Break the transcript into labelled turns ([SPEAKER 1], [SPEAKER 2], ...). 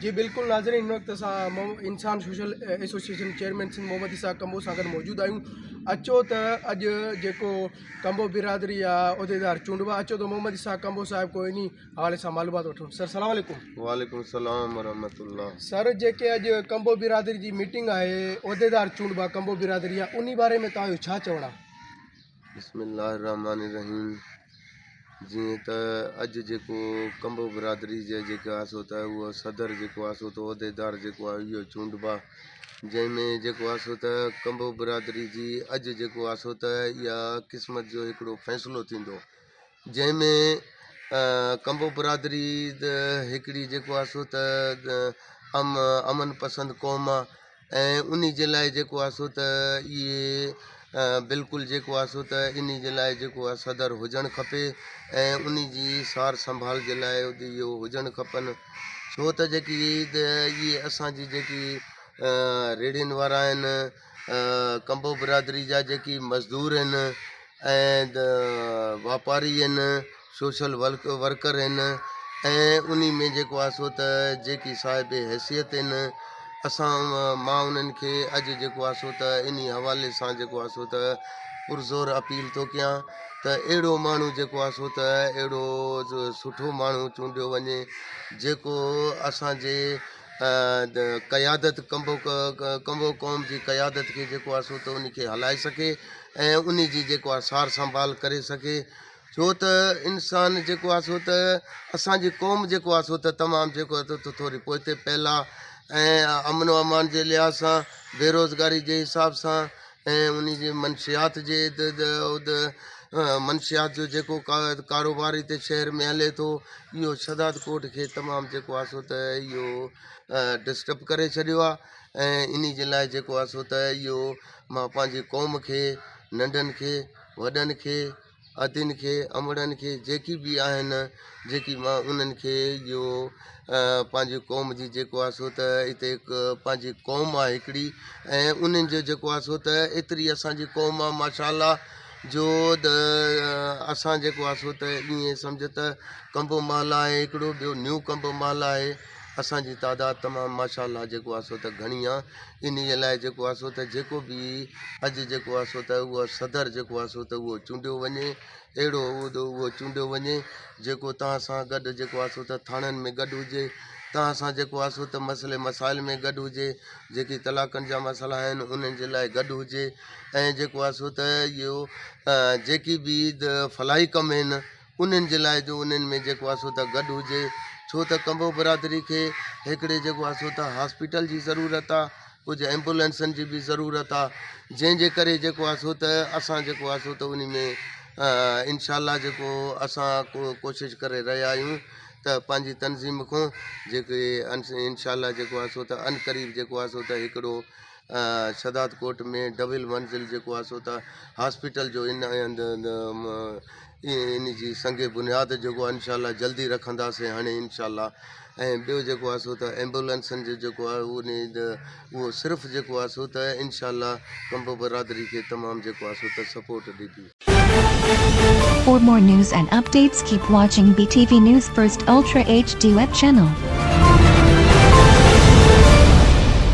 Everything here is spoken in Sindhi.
[SPEAKER 1] جي بلڪل ناظرين هن وقت اسان Insan social association chairman Sindh Muhammad Ishaq Kamboh سان گڏ موجود آهيون اچو ته اڄ جيڪو ڪمبو برادري آ عهديدار چونڊبا اچو ته محمد اسحاق ڪمبو صاحب کو انهي حوالي سان معلومات وٺون سر سلام عليڪم.
[SPEAKER 2] وعليڪم السلام ورحمة الله.
[SPEAKER 1] سر جيڪي اڄ ڪمبو برادري جي ميٽنگ آهي عهديدار چونڊبا ڪمبو برادري جا انهي باري ۾ توهان جو ڇا چوڻ آ.
[SPEAKER 2] بسم الله الرحمٰن الرحيم جيئن ته اڄ جيڪو ڪمبو برادري جي جيڪو آهي سو ته اهو صدر جيڪو آهي سو ته عهديدار جيڪو آهي اهو چونڊبا جنهن ۾ جيڪو آهي سو ته ڪمبو برادري جي اڄ جيڪو آهي سو ته اها قسمت جو هڪڙو فيصلو ٿيندو جنهن ۾ ڪمبو برادري هڪڙي جيڪو آهي سو ته امن پسند قوم آهي ۽ انهي جي لاء جيڪو آهي سو ته اهي بلڪل جيڪو آهي سو ته انهي جي لاء جيڪو آهي صدر هجڻ کپي ۽ انهي جي سار سنڀال جي لاء اهو هجڻ کپن ڇو ته جيڪي اهي اسان جي جيڪي ريڙهين وارا آهن ڪمبو برادري جا جيڪي مزدور آهن ۽ واپاري آهن سوشل ورڪ ورڪر آهن ۽ انهي ۾ جيڪو آهي سو ته جيڪي صاحب حيثيت آهن اسان مان انهن کي اڄ جيڪو آهي سو ته انهي حوالي سان جيڪو آهي سو ته پرزور اپيل ٿو ڪيان ته اهڙو ماڻهو جيڪو آهي سو ته اهڙو سٺو ماڻهو چونڊيو وڃي جيڪو اسان جي قيادت ڪمبو ڪمبو قوم جي قيادت کي جيڪو آهي سو ته ان کي هلائي سگهي ۽ انهي جي جيڪو آهي سار سنڀال ڪري سگهي ڇو ته انسان جيڪو آهي سو ته اسان جي قوم جيڪو آهي سو ته تمام جيڪو آهي ته ٿوري پوئتي پيل آهي ۽ امن و امان جي لحاظ سان بيروزگاري جي حساب سان ۽ ان جي منشيات جي منشيات جو جيڪو ڪاروبار هتي شهر ۾ هلي ٿو اهو شهداد ڪوٽ کي تمام جيڪو آهي سو ته اهو ڊسٽرب ڪري ڇڏيو آهي ۽ ان جي لاء جيڪو آهي سو ته اهو مان پنهنجي قوم کي ننڍن کي وڏن کي ادين کي امڙن کي جيڪي به آهن جيڪي مان انهن کي اهو پنهنجي قوم جي جيڪو آهي سو ته هتي هڪ پنهنجي قوم آهي هڪڙي ۽ انهن جو جيڪو آهي سو ته ايتري اسانجي قوم آهي ماشاء الله جو اسان جيڪو آهي سو ته ائين سمجهه ته ڪمبو محل آهي هڪڙو ٻيو نيو ڪمبو محل آهي اسان جي تعداد تمام ماشاء الله جيڪو آهي سو ته گهڻي آهي انهيء لاء جيڪو آهي سو ته جيڪو به اڄ جيڪو آهي سو ته اهو صدر جيڪو آهي سو ته اهو چونڊيو وڃي اهڙو عهدو اهو چونڊيو وڃي جيڪو توهان سان گڏ جيڪو آهي سو ته ٿاڻن ۾ گڏ هجي توهان سان جيڪو آهي سو ته مسئلي مسائل ۾ گڏ هجي جيڪي طلاقن جا مسئلا آهن انهن جي لاء گڏ هجي ۽ جيڪو آهي سو ته اهو جيڪي به فلاحي ڪم آهن انهن جي لاء جو انهن ۾ جيڪو آهي سو ته گڏ هجي ڇو ته ڪمبو برادري کي هڪڙي جيڪو آهي سو ته هاسپيٽل جي ضرورت آهي ڪجهه ايمبولينسن جي به ضرورت آهي جنهن جي ڪري جيڪو آهي سو ته اسان جيڪو آهي سو ته انهي ۾ انشاء الله جيڪو اسان ڪوشش ڪري رهيا آهيون ته پنهنجي تنظيم کان جيڪي انشاء الله جيڪو آهي سو ته عنقريب جيڪو آهي سو ته هڪڙو شھداد ڪوٽ ۾ ڊبل منزل جيڪو آهي سو ته هاسپيٽل جو ان ان جي سنگ بنياد جيڪو آهي انشاء الله جلدي رکنداسين هاڻي انشاء الله ۽ ٻيو جيڪو آهي سو ته ايمبولنسن جو جيڪو آهي اهو صرف جيڪو آهي سو ته انشاء الله ڪمبو برادري کي تمام جيڪو آهي سو ته سپورٽ ڏبي.
[SPEAKER 3] For more news and updates keep watching BTV News First Ultra HD web channel.